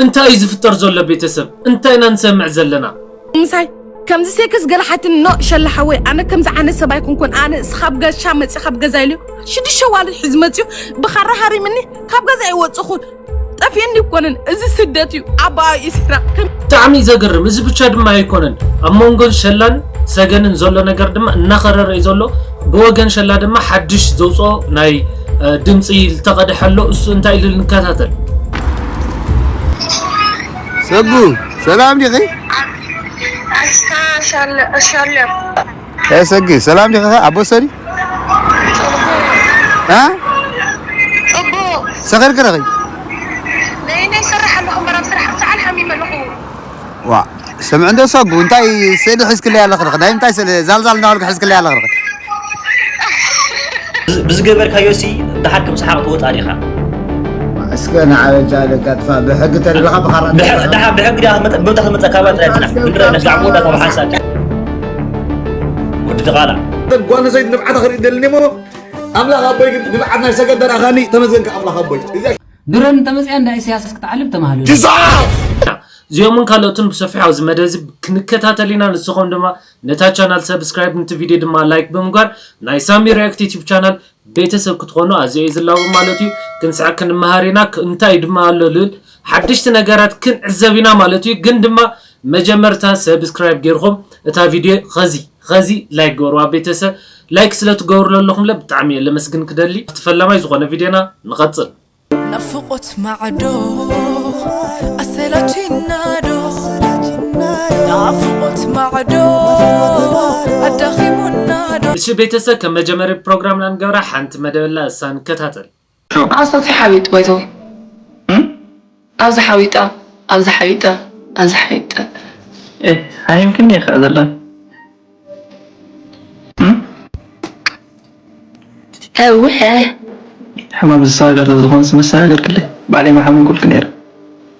እንታይ እዩ ዝፍጠር ዘሎ ቤተሰብ? እንታይ ኢና ንሰምዕ ዘለና? ምሳይ ከምዚ ሴክስ ገለ ሓትኒ ኖ ሸላ ሓወይ ኣነ ከምዚ ዓይነት ሰብ ኣይኮንኩን ኣነ እስኻብ ገሻ መፂ ካብ ገዛ ኢሉ ሽዱሽተ ዋልድ ሒዝ መፅዩ ብኻራ ሃሪምኒ ካብ ገዛ ይወፅኹን ጠፊእኒ ይኮንን እዚ ስደት እዩ ኣባኣ ኢስራ ከም ብጣዕሚ ዘገርም እዚ ብቻ ድማ ኣይኮነን ኣብ መንጎን ሸላን ሰገንን ዘሎ ነገር ድማ እናኸረረ እዩ ዘሎ ብወገን ሸላ ድማ ሓድሽ ዘውፅኦ ናይ ድምፂ ዝተቐደሐ ኣሎ እሱ እንታይ ኢሉ ንከታተል ሰጉ ሰላም ዲኺ? ሰጊ ሰላም ዲኺ? ኣቦ ሰሪ ሰኺርኪ ዲኺ? ዋ ስምዒ እንዶ ሰጉ እንታይ ስእሊ ሒዝክለይ ኣለኺ ዲኺ? ናይ ምንታይ ስእሊ ዛልዛል እናበልኪ ሒዝክለይ ኣለኺ ዲኺ? ብዝገበርካዮ ሲ ደሓር ከም ሰሓቕ ትወፃ ዲኻ? እስከ ንዓበጃ ለቃጥፋ ብሕጊ ተደለኻ ብኻራ ደሓር ብሕጊ ዲኻ መጠ ብምታ ትመፀ ካባ ጥራይ ትና ምድረ ነሽ ዳዕሞ ዳታ ብሓንሳብ ወዲ ድቓላ ጓል ኣንስተይቲ ንብዓታ ክርኢ ደልኒ እሞ ኣምላኽ ኣቦይ ግን ንብዓት ናይ ሰገድ ደርኣኻኒ ተመስገንካ ኣምላኽ ኣቦይ እዚኣ ድሮን እንተመፅያ እንዳ ኢሳያስ ክትዓልብ ተማሃሉ። እዚኦምን ካልኦትን ብሰፊሑ ኣብዚ መደብ እዚ ክንከታተል ኢና። ንስኹም ድማ ነታ ቻናል ሰብስክራይብ ነቲ ቪድዮ ድማ ላይክ ብምግባር ናይ ሳሚ ሪያክት ዩቲዩብ ቻናል ቤተሰብ ክትኾኑ ኣዝየ እየ ዝላቦ ማለት እዩ። ክንስዕብ ክንመሃር ኢና። እንታይ ድማ ኣሎ ልብል ሓደሽቲ ነገራት ክንዕዘብ ኢና ማለት እዩ። ግን ድማ መጀመርታ ሰብስክራይብ ጌርኩም እታ ቪድዮ ኸዚ ኸዚ ላይክ ገበርዋ ቤተሰብ። ላይክ ስለ ትገብሩ ዘለኹም ለ ብጣዕሚ እየ ለመስግን ክደሊ። እቲ ፈላማይ ዝኾነ ቪድዮና ንቐጽል። ናፍቆት ማዕዶ ኣሰላችና ዶ ናፍቆት ማዕዶ ኣዳኺሙና ዶ እሺ ቤተሰብ ከም መጀመሪ ፕሮግራምና ንገብራ ሓንቲ መደብ ኣላ እሳ ንከታተል። ኣስታት ሓቢጥ ባይዘው ኣብዚ ሓቢጠ ኣብዚ ሓቢጠ ኣብዚ ሓቢጠ ሓሚምክኒ እየ ከዓ ዘላ ሕማም ዝሰጋገር ተዝኾንስ መሰጋገርክለይ ባዕለይ ምሓመምኩልኪ ነይረ።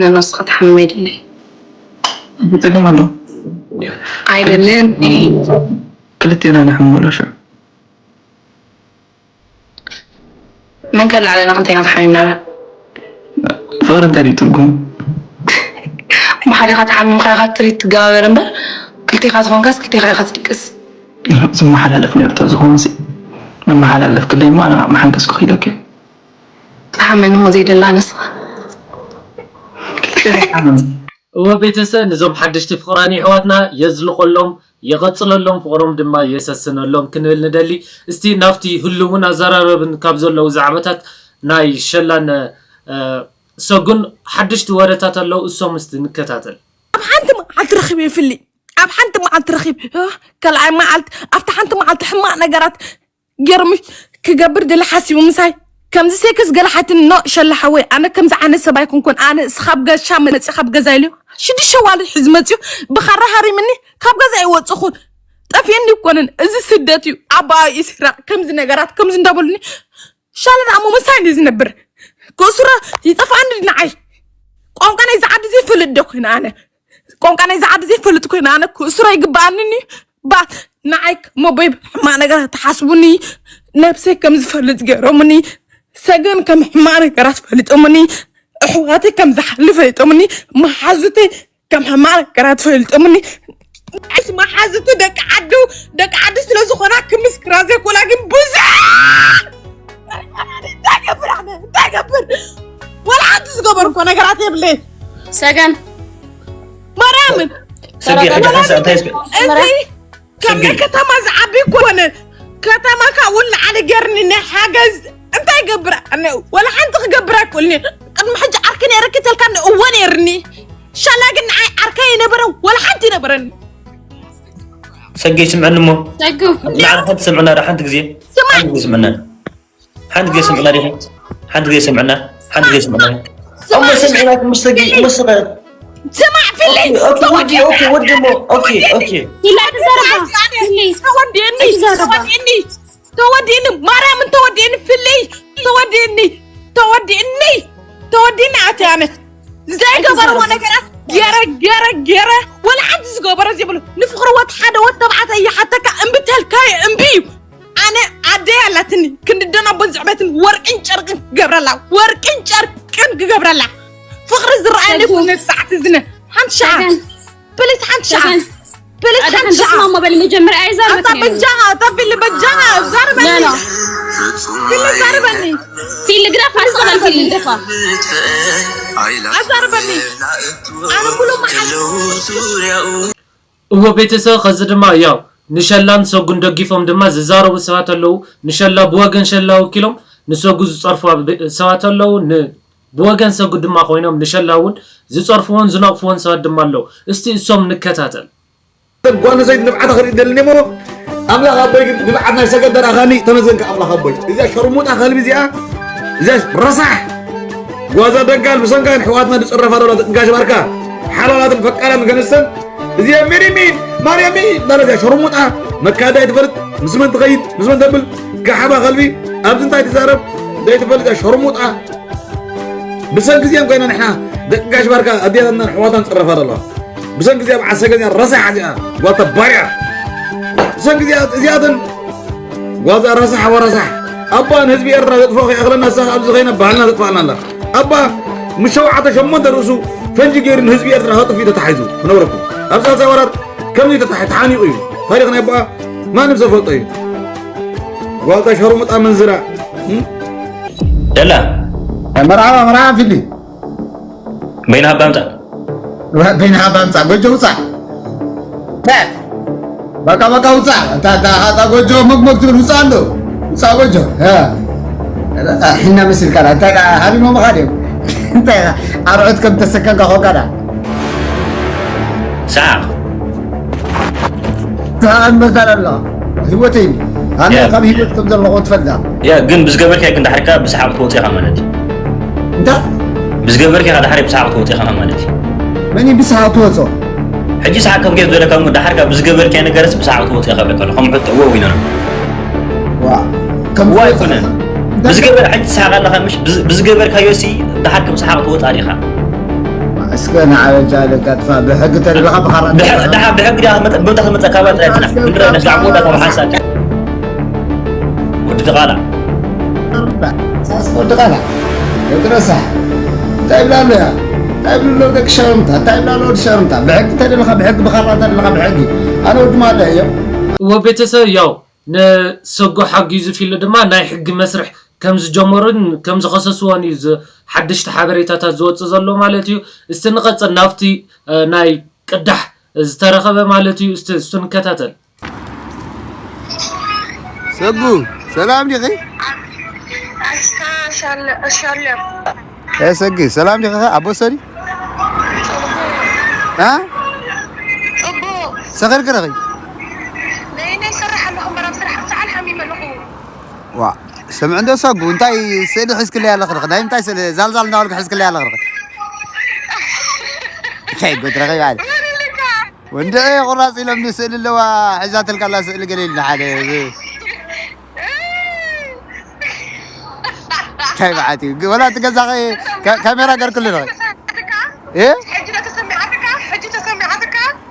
ነብስኻ ትሓምም ኣይደለይ። እንታይ ጸገም ኣሎ? ኣይደልን። ክልቴና ንሕመም ኣሎ ሽዑ። መን ከላዕለና ክንተ ኢና ተሓሚምና? ፍቕሪ እንታይ ድዩ ትርጉሙ? ብሓደኻ ተሓሚምካ ኢኻ ትሪት ትገባበር እምበር ክልቴኻ ዝኾንካስ ክልቴኻ ኢኻ ትድቅስ። ዝመሓላለፍ ነርቶ ዝኾንሲ መመሓላለፍ ክለይ ሞ ኣነ መሓንከስ ክኽኢለኪ ተሓመኒ ሞ ዘይደላ ንስኻ እወ ቤተሰብ ንዞም ሓደሽቲ ፍቕራን ይሕዋትና የዝልቆሎም የቐፅለሎም ፍቕሮም ድማ የሰስነሎም ክንብል ንደሊ እስቲ ናብቲ ህልውን ኣዘራረብን ካብ ዘለዉ ዛዕባታት ናይ ሸላነ ሰጉን ሓደሽቲ ወረታት ኣለዉ እሶም እስቲ ንከታተል ኣብ ሓንቲ መዓልቲ ረኺበ ይፍሊ ኣብ ሓንቲ መዓልቲ ረኺብ ካልኣይ መዓልቲ ኣብቲ ሓንቲ መዓልቲ ሕማቕ ነገራት ገርሚ ክገብር ድለ ሓሲቡ ምሳይ ከምዚ ሴክስ ገለ ሓትኒ ኖ ሸላ ሓወይ ኣነ ከምዚ ዓይነት ሰብ ኣይኮንኩን ኣነ እስኻብ ገሻ መፂ ካብ ገዛ ኢሉ ሽዱሽተ ዋልድ ሒዝ መፅዩ ብኻራ ሃሪምኒ ካብ ገዛ ይወፅኹን ጠፊእኒ ይኮንን እዚ ስደት እዩ ኣባኣ ኢስራቅ ከምዚ ነገራት ከምዚ እንዳበሉኒ ሻለ ደኣ ምሳይ እንዲ ዝነብር ክእስሮ ይጠፍኣኒ ንዓይ ቋንቋ ናይዚ ዓዲ ዘይፈልጥ ዶ ኮይነ ኣነ ቋንቋ ናይዚ ዓዲ ዘይፈልጥ ኮይነ ኣነ ክእስሮ ይግበኣኒ ባት ንዓይ ሞቦይ ሕማቕ ነገር ተሓስቡኒ ነብሰይ ከም ዝፈልጥ ገይሮምኒ ሰገን ከም ሕማቕ ነገራት ፈሊጦምኒ ኣሕዋተይ ከም ዝሓሊ ፈሊጦምኒ መሓዙተይ ከም ሕማቕ ነገራት ፈሊጦምኒ መሓዙቱ ደቂ ዓዱ ደቂ ዓዲ ስለ ዝኾና ክምስክራ ዘይኮላ ግን ብዙሕ እንታይ ገብር ኣነ እንታይ ገብር ወላ ሓንቲ ዝገበርኮ ነገራት የብለይ ሰገን ማርያምን ሰገን እዚ ከም ናይ ከተማ ዝዓቢ ኮነ ከተማ ካብኡ ንላዕሊ ገርኒ ናይ ሓገዝ እንታይ ገብር ኣነ ወላ ሓንቲ ክገብር ኣይክእልኒ ቅድሚ ሕጂ ዓርኪ ነይረኪ ተልካኒ እወ ነይርኒ ሻላ ግን ንዓይ ዓርከይ የነበረ ወላ ሓንቲ ይነበረኒ ሰጊ ስምዐኒ እሞ ሰጉ ንዓና ሓንቲ ስምዕና ዶ ሓንቲ ግዜ ስማዕ ሓንቲ ግዜ ስምዕና ሓንቲ ግዜ ስምዕና ዲኻ ሓንቲ ግዜ ስምዕና ሓንቲ ግዜ ስምዕና እሞ ስምዕና ምስ ሰጊ እሞ ስምዐ ስማዕ ፍሊ ኦኬ ወዲ ኦኬ ወዲ እሞ ኦኬ ኦኬ ኢላ ትዘረባ ፍሊ ተወዲእኒ ተወዲእኒ ተወዲእኒ ማርያምን ተወዲእኒ ፍሊ ተወዲእኒ ተወዲእኒ ተወዲእኒ ኣትያነ ዘይገበርዎ ነገራት ገረ ገረ ገረ ወላ ሓንቲ ዝገበሮ ዘይብሉ ንፍቅሪ ወት ሓደ ወት ተባዕታይ ይሓተካ እምቢ ተልካዮ እምቢ እዩ ኣነ ኣደይ ኣላትኒ ክንዲ ደናቦን ዝዕበትን ወርቅን ጨርቅን ክገብረላ ወርቅን ጨርቅን ክገብረላ ፍቕሪ ዝረኣየኒ ሰጉ። ይኹን ሰዓት እዝነ። ሓንቲ ሸዓ። ሰገን። ፕሊስ ሓንቲ ሸዓ። ሰገን። ፕሊስ ኣደ ሓንቲ ሸዓ። ሓንቲ ማማ በሊ መጀመርያ ኣይዛረበትኒ ኣታ እየ። በጃኻ፣ ኣታ ቢሊ በጃኻ፣ ዛርበኒ። ኖ፣ ኖ። ፊሊ ዛርበኒ። ፊሊ ግደፋ፣ እስኻ በል ፊሊ ግደፋ። ኣዛርበኒ። ኣነ ኩሉ መዓልቲ እወ ቤተሰብ፣ ከዚ ድማ ያው ንሸላን ሰጉን ደጊፎም ድማ ዝዛረቡ ሰባት ኣለዉ። ንሸላ ብወገን ሸላ ወኪሎም ንሰጉ ዝጸርፉ ሰባት ኣለዉ። ን ብወገን ሰጉ ድማ ኮይኖም ንሸላ እውን ዝጸርፍዎን ዝነቕፍዎን ሰባት ድማ ኣለዉ። እስቲ እሶም ንከታተል። ሰብ ጓል ኣንስተይቲ ንብዓታ ክርኢ ደልኒ እሞ ኣምላኽ ኣቦይ ግን ንብዓት ናይ ሰገን ተራኻኒ ተመስገንካ ኣምላኽ ኣቦይ። እዚኣ ሸርሙጣ ከልቢ እዚኣ እዚኣ ረሳሕ ጓዛ ደጋል ብሰንካ ንሕዋትና ዝጽረፋ ዶላ ጋሽ ባርካ ሓላላትን ፈቃራትን ከንስተን እዚኣ ሚሪሚን ማርያሚ እንዳለ እዚኣ ሸርሙጣ መካዳ ይትፈልጥ ምስ መን ትኸይድ ምስ መን ተብል ጋሓባ ከልቢ ኣብዚ እንታይ ትዛረብ ዘይትፈልጥ እዚኣ ሸርሙጣ ብሰንኪ እዚኣን ኮይና ንሕና ደቂ ጋሽ ባርካ ኣዴታትና ኣሕዋትና ንፅረፋ ዘለዋ ብሰንኪ እዚኣ በዓል ሰገን እዚኣ ረሳሕ እዚኣ ጓልታ ባርያ ብሰንኪ እዚኣ እዚኣተን ጓልታ ረሳሕ ወረሳሕ ኣባ ንህዝቢ ኤርትራ ዘጥፍኦ ከይኣኽለና እሳ ኣብዚ ኸይና ባህልና ዘጥፋእና ኣላ ኣባ ምስ ሸውዓተ ሸሞንተ ርእሱ ፈንጂ ገይሩ ንህዝቢ ኤርትራ ከጥፍኡ ተታሒዙ ክነብረኩም ኣብ ሳልሳይ ወራር ከምዚ ተታሒ ተሓኒቑ እዩ ታሪኽ ናይ ኣቦኣ ማንም ሰብ ፈልጦ እዩ ጓልታ ሸርሙጣ መንዝራ ደላ መርሓባ መርሓባ ፊሊ በይንሃባ ምፃእ በይንሃባ ምፃእ ጎጆ ውፃእ በቃ በቃ ውፃእ እታ እታ እታ ጎጆ መግመግ ትብል ውፃእ ኣሎ ውፃእ ጎጆ እ። ሒና መሲልካ ዳ እንታይ ዳ ሃሪሞምኻ ድዮም እንታይ ኢኻ ኣርዑት ከም ተሰከምካ ኮንካ ዳ ሰዓቕ ተቐመጣ ኣለኻ ህይወተይ ኣነ ካብ ህይወት ከም ዘለኹ ትፈልጣ ያ ግን ብዝገበርካዮ ግን ዳሕርካ ብሰሓቕ ትወፅእ ኢኻ ማለት እዩ እንታ ብዝገበርካዮ ዳሕሪ ብሰሓቕ ትወፅእ ኢኻ ማለት እዩ መን እዩ ብሰሓቕ ትወፅኦ ሕጂ ሰሓቕ ከም ገይር ዝበለካ እሞ ዳሕርካ ብዝገበርካዮ ነገርስ ብሰሓቕ ትወፅእ ኢኻ በቃ ከምኡ ሕቶ እዎ ኢኖና ዋ ከም ዋ ኣይኮነን ብዝገበር ሕጂ ትሰሓቕ ኣለኻ ምሽ ብዝገበርካዮ ሲ ዳሓር ከም ሰሓቕ ትወፃ ዲኻ እስከ ንዓበጃ ለጋጥፋ ብሕጊ ተደለኻ ብኻራ ድሓ ብሕጊ ዲኻ መጠ ብምንታይ ክትመፀ ካባ ጥራይ ፅናሕ ምድረ ነስላዕ ቦታ ካብ ሓንሳብ ወዲ ድቓላ ሳስ ወዲ ቓላ ወዲ ረሳሕ እንታይ ይብላ ኣሎ ያ እንታይ ይብሉ ኣሎ ደቂ ሸርምታ እንታይ ይብላ ኣሎ ወዲ ሸርምታ ብሕጊ ተደለኻ ብሕጊ ብኻራ ተደለኻ ብሕጊ ኣነ ወዲ ማዳ እዮም እወ ቤተሰብ ያው ንሰጎ ሓጊዙ ፊሉ ድማ ናይ ሕጊ መስርሕ ከም ዝጀመሩን ከም ዝኸሰስዎን እዩ ሓደሽቲ ሓበሬታታት ዝወፅእ ዘሎ ማለት እዩ። እስቲ ንቐፅል ናብቲ ናይ ቅዳሕ ዝተረኸበ ማለት እዩ። እስቲ እሱ ንከታተል። ሰጉ ሰላም ዲኺ? ሰጊ ሰላም ዲኺ? ኣቦ ሰሪ? እ? ሰኺርኪ ዲኺ? ዋ ስምዒ እንዶ ሰጉ እንታይ ስእሊ ሒዝክለይ ኣለኺ ዲኺ? ናይ ምንታይ ስእሊ ዛልዛል እንዳበልኩ ሒዝክለይ ኣለኺ ዲኺ? እንታይ ጉድ ረኺባ ኣለ? ወንድዒ ቁራፅ ኢሎምኒ ስእሊ ኣለዋ ሒዛትልካ ኣላ ስእሊ ገለ ኢልና ሓደ እንታይ መዓት እዩ ወላ እቲ ገዛ ካሜራ ገርክሉ ዶ እ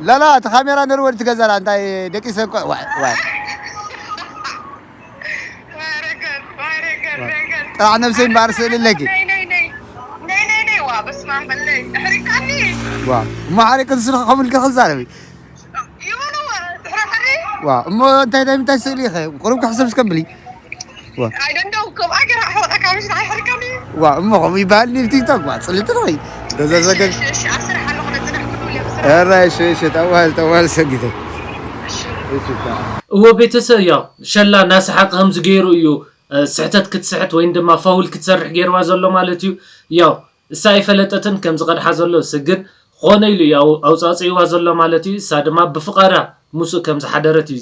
ላላ እቲ ካሜራ ነርወ እቲ ገዛና እንታይ ደቂሰ እኮ ጥራሕ ነብሰይ እምበኣር ስእሊ ኣለኪ እሞ ሓሪቅ ንስኻ ከምኡ ኢልካ ክዛረብ ዋ እሞ እንታይ ናይ ምንታይ ስእሊ ኢኸ ቁሩብ ክሕሰብ እስከ ብሊ ዋ እሞ ከምኡ ይበሃል ኒ ቲክቶክ ዋ ፅልቲ ንኸይ ገዘዘገ ራ እሺ እሺ ተዋል ተዋል ሰጊተ እዎ ቤተሰብ ያው ሸላ ናስሓቅ ከምዚ ገይሩ እዩ ስሕተት ክትስሕት ወይም ድማ ፋውል ክትሰርሕ ገይርዋ ዘሎ ማለት እዩ ያው እሳ ኣይፈለጠትን ከምዚ ቀድሓ ዘሎ ስግን ኾነ ኢሉ እዩ ኣውፃፅእዋ ዘሎ ማለት እዩ እሳ ድማ ብፍቃዳ ሙሱ ከም ዝሓደረት እዩ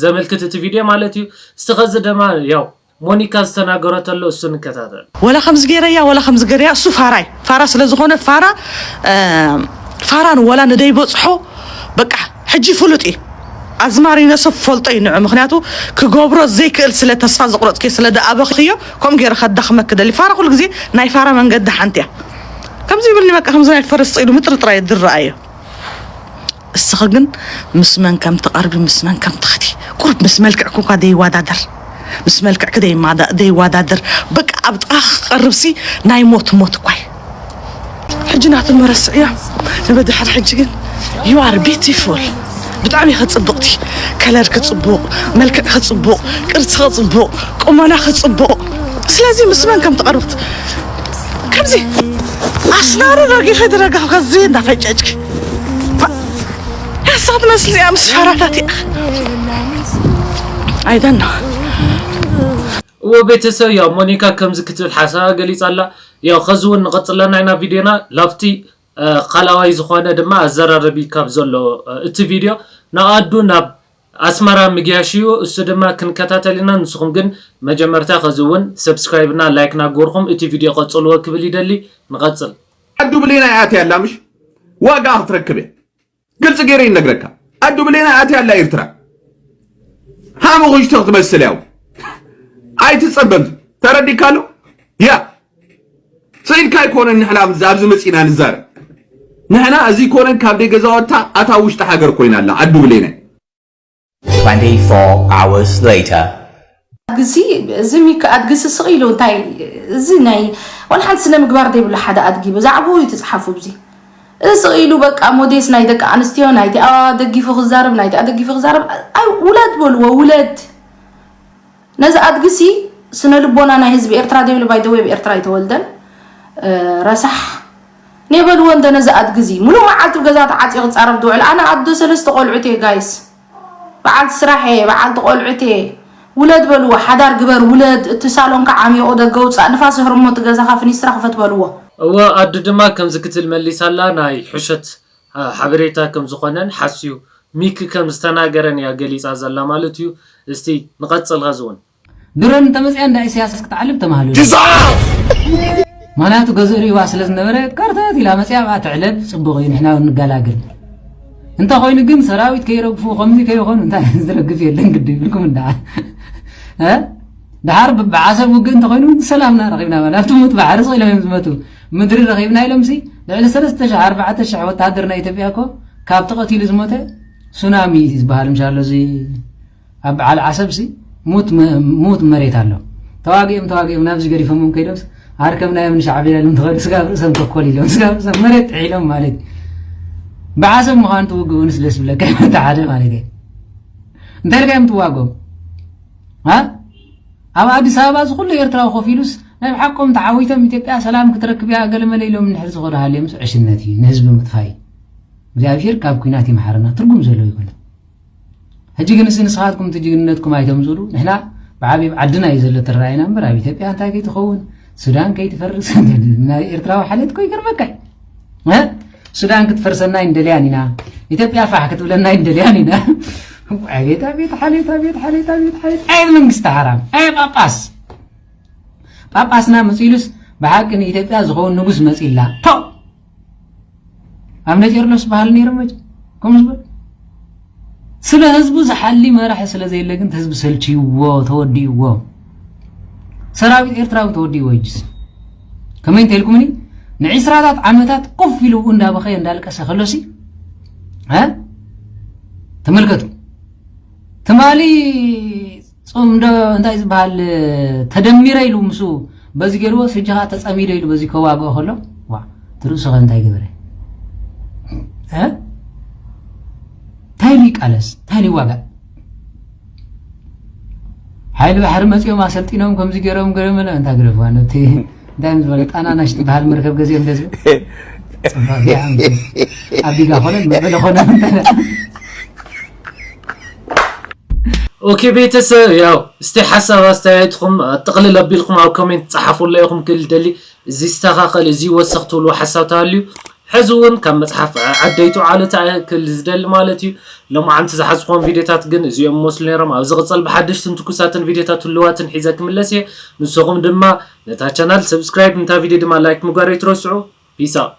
ዘመልክት እቲ ቪድዮ ማለት እዩ እስቲ ኸዚ ድማ ያው ሞኒካ ዝተናገረተሎ እሱ ንከታተል ወላ ከምዚ ገይረያ ወላ ከምዚ ገይረያ እሱ ፋራይ ፋራ ስለ ዝኾነ ፋራ ፋራን ወላ ንደይበፅሖ በቃ ሕጂ ፍሉጥ እዩ ኣዝማሪኖ ሰብ ፈልጦ እዩ ንዑ ምክንያቱ ክገብሮ ዘይክእል ስለ ተስፋ ዘቁረፅክዮ ስለ ደኣበኽዮ ከምኡ ገይሩ ከዳኽመኪ ደሊ ፋራ ኩሉ ግዜ ናይ ፋራ መንገዲ ሓንቲ እያ ከምዚ ይብልኒ በቃ ከምዚ ናይ ፈረስ ፅኢዱ ምጥርጥራ የድረኣዮ እስኺ ግን ምስ መን ከም ትቐርቢ ምስ መን ከም ትኸዲ ቁሩብ ምስ መልክዕኪ እኳ ዘይዋዳደር ምስ መልክዕኪ ዘይዋዳደር በቃ ኣብ ጥቓኺ ክቐርብሲ ናይ ሞት ሞት እኳ እዩ ጅናት መረስዕ እያ። ንበድሕር ሕጂ ግን you are beautiful። ብጣዕሚ ከጽብቕቲ፣ ከለር ከጽቡቕ፣ መልክዕ ከጽቡቕ፣ ቅርጺ ከጽቡቕ፣ ቁመና ከጽቡቕ። ስለዚ ምስ መን ከም ትቐርብት ከምዚ ኣስናሩ ረጊኸ ዝረጋፍ ከዚ እንዳፈጨጭኪ ያሳት መስሊ ምስ ፈራታት እያ። I don't know። እዎ ቤተሰብ ያው ሞኒካ ከምዚ ክትብል ሓሳባ ገሊጻ ኣላ። ያው ከዚ እውን ንቐጽለና ኢና ቪድዮና ላፍቲ እ፣ ኻላዋይ ዝኾነ ድማ ኣዘራረቢ ካብ ዘሎ እ፣ እቲ ቪድዮ ንኣዱ ናብ ኣስመራ ምግያሽ እዩ። እሱ ድማ ክንከታተል ኢና። ንስኹም ግን መጀመርታ ከዚ እውን ሰብስክራይብ እና ላይክ ናገርኩም እቲ ቪድዮ ቀጽልዎ ክብል ይደሊ። ንቐጽል። ኣዱ ብሌን ኣያ ኣትያ ኣላ ምሽ ዋጋ ክትረክብ እያ። ግልፂ ገይረ ይነግረካ ኣዱ ብሌን ኣያ ኣትያ ኣላ ኤርትራ ሃሙ ክሽቶ ክትመስል ያው ኣይትፀበም ተረዲካ ኣሎ ያ ስኢልካ ኣይኮነን ንሕና ኣብዚ መፂና ንዛረብ ንሕና እዚ ኮነን ካብ ደይ ገዛወታ ኣታ ውሽጢ ሃገር ኮይና ኣላ ኣዱ ብሌን twenty-four hours later. ኣድግሲ እዚ ሚካ ኣድግሲ ስቕ ኢሉ እንታይ እዚ ናይ ዋላ ሓንቲ ስነ ምግባር ዘይብሉ ሓደ ኣድጊ ብዛዕባኡ እዩ ትፅሓፉ ብዚ እዚ ስቕ ኢሉ በቃ ሞዴስ ናይ ደቂ ኣንስትዮ ናይቲኣ ደጊፉ ክዛረብ ናይቲኣ ደጊፉ ክዛረብ ኣይ ውለድ በልዎ ውለድ ነዚ ኣድግሲ ስነ ልቦና ናይ ህዝቢ ኤርትራ ዘይብሉ ባይደወይ ኣብ ኤርትራ ኣይተወልደን ረሳሕ ኔበልዎ እንደ ነዚ ኣድግዚ ሙሉእ መዓልቲ ገዛ ተዓፅዮ ክፃረፍ ዝውዕል ኣነ ኣዶ ሰለስተ ቆልዑት እየ ጋይስ በዓልቲ ስራሕ እየ በዓልቲ ቆልዑት እየ ውለድ በልዎ ሓዳር ግበር ውለድ እቲ ሳሎንካ ዓሚቑ ደገ ውፃእ ንፋስ ህርሞ እቲ ገዛኻ ፍኒስትራ ክፈት በልዎ። እወ ኣዱ ድማ ከምዚ ክትብል መሊሳላ ናይ ሕሸት ሓበሬታ ከምዝኾነን ሓስዩ ሚኪ ከምዝተናገረን እያ ገሊፃ ዘላ ማለት እዩ። እስቲ ንቐፅል ኸዚ እውን ድሮን እንተመፅያ እንዳ ኢሳያስ ክትዓልብ ተማህለሉ። ምኽንያቱ ገዝኡ ሪእዋ ስለ ዝነበረ ከርተት ኢላ መፅያ ኣብኣ ትዕለብ ፅቡቕ እዩ ንሕና እውን ንገላግል። እንተኾይኑ ግን ሰራዊት ከይረግፉ ከምዚ ከይኾኑ እንታይ ዝረግፍ የለን ግዲ ይብልኩም እንዳ እ? ድሓር ብዓሰብ ውግእ እንተኾይኑ ሰላምና ረኺብና ማለት ኣብቲ ሙት ባሕሪ ስቕ ኢሎም እዮም ዝመቱ ምድሪ ረኺብና ኢሎምሲ ልዕሊ ሰለስተ ሽሕ ኣርባዕተ ሽሕ ወታሃደር ናይ ኢትዮጵያ እኮ ካብ ተቐቲሉ ዝሞተ ሱናሚ ዝበሃል ምሻሎ እዚ ኣብ በዓል ዓሰብሲ ሙት መ- ሙት መሬት ኣሎ ተዋጊኦም ተዋጊኦም ናብዚ ገዲፎሞም ከይዶምስ ኣርከብናዮም ንሻዕብያ ኢሎም ተኸዱ ስጋብ ርእሶም ኮኮል ኢሎም ስጋብ ርእሶም መሬት ጥዒሎም ማለት እዩ። ብዓሰብ ምዃኑ ትውግኡ ንስ ደስ ብለካ ይመታ ሓደ ማለት እዩ እንታይ ኢልካ እዮም ትዋግኦም ኣ ኣብ ኣዲስ ኣበባ እዚ ኩሉ ኤርትራዊ ኮፍ ኢሉስ ናይ ብሓቆም ተዓዊቶም ኢትዮጵያ ሰላም ክትረክብ እያ ገለመለ ኢሎም እንድሕር ዝኸዱ ሃልዮምስ ዕሽነት እዩ ንህዝቢ ምጥፋይ እግዚኣብሔር ካብ ኲናት ይምሓረና ትርጉም ዘለዎ ይኮነ ሕጂ ግን ንስኻትኩም እቲ ጅግንነትኩም ኣይተምፅሉ ንሕና ብዓብይ ዓድና እዩ ዘሎ ትረኣየና እምበር ኣብ ኢትዮጵያ እንታይ ከይትኸውን ሱዳን ከይትፈርስ ናይ ኤርትራዊ ሓልየት ኮ ይገርመካ እ ሱዳን ክትፈርሰና ኣይንደልያን ኢና ኢትዮጵያ ፋሕ ክትብለና ኣይንደልያን ኢና ኣቤት ኣቤት ሓልየት ኣቤት ሓልየት ኣቤት ሓልየት ኣየት መንግስቲ ሓራም ኣየ ጳጳስ ጳጳስና መፂሉስ ብሓቂ ንኢትዮጵያ ዝኸውን ንጉስ መፂላ ቶ ኣብ ነጀርሎስ በሃል ነይሩ መ ከምኡ ዝበል ስለ ህዝቡ ዝሓሊ መራሒ ስለ ዘየለ ግን ህዝቢ ሰልችይዎ ተወዲእዎ ሰራዊት ኤርትራዊ ተወዲእዎ ይጅስ ከመይ እንተልኩምኒ ንዒስራታት ዓመታት ኮፍ ኢሉ እንዳበኸየ እንዳልቀሰ ከሎሲ ተመልከቱ ትማሊ ጾም ዶ እንታይ ዝበሃል ተደሚረ ኢሉ ምስ በዚ ገይርዎ ስጂ ከዓ ተፀሚደ ኢሉ በዚ ከዋግኦ ከሎ ዋ ትርእሱ ከ እንታይ ገበረ እ? እንታይ ኢሉ ይቃለስ እንታይ ኢሉ ይዋጋእ ሓይሊ ባሕሪ መፂኦም ኣሰልጢኖም ከምዚ ገይሮም ገለ መለ እንታይ ግደፍዋ ነቲ እንታይ ምስ በለ ጣና ናሽ ትበሃል መርከብ ገዚኦም ደዚ ፅባቢያ ኣቢጋ ኮነ መበለ ኮነ ኦኬ ቤተሰብ ያው እስቲ ሓሳብ ኣስተያየትኩም ጥቕልል ኣቢልኩም ኣብ ኮሜንት ጸሓፉለይ ኢኹም ክል ደሊ እዚ ይስተኻኸል እዚ ይወሰኽ ትብልዎ ሓሳብ ተሃልዩ ሕዚ እውን ካብ መጽሓፍ ዓደይ ትውዓሉ ተኣክል ዝደሊ ማለት እዩ። ሎማዓንቲ ዝሓዝኹዎም ቪድዮታት ግን እዚኦም ይመስሉ ነይሮም። ኣብ ዝቕጸል ብሓደሽትን ትኩሳትን ቪድዮታት ህሉዋትን ሒዘ ክምለስ እየ። ንስኹም ድማ ነታ ቻናል ሰብስክራይብ ነታ ቪድዮ ድማ ላይክ ምግባር ኣይትረስዑ። ፒስ ኣውት።